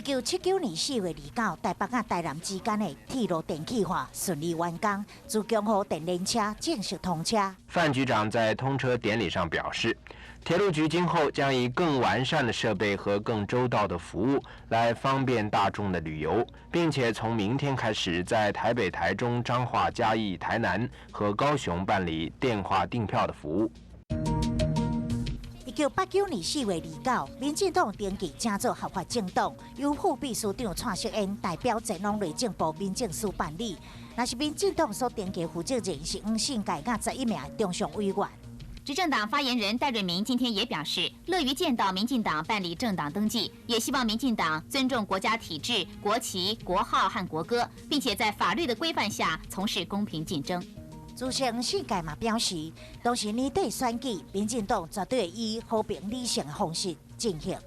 1979年4月29，台北佮台南之間的鐵路電氣化順利完工，自強號電聯車正式通車。范局長在通車典禮上表示，鐵路局今後將以更完善的設備和更周到的服務來方便大眾的旅遊，並且從明天開始在台北、台中、彰化、嘉義、台南和高雄辦理電話訂票的服務。1989年4月29，民進黨登記成做合法政黨，由副秘書長蔡適恩代表前往內政部民政司辦理。若是民進黨所登記負責人是黃信介佮11名中常委員。執政黨發言人戴瑞明今天也表示，樂於見到民進黨辦理政黨登記，也希望民進黨尊重國家體制、國旗、國號和國歌，並且在法律的規範下從事公平競爭。主席黃信介嘛表示，當時年底選舉，民進黨絕對會以和平理性的方式進行。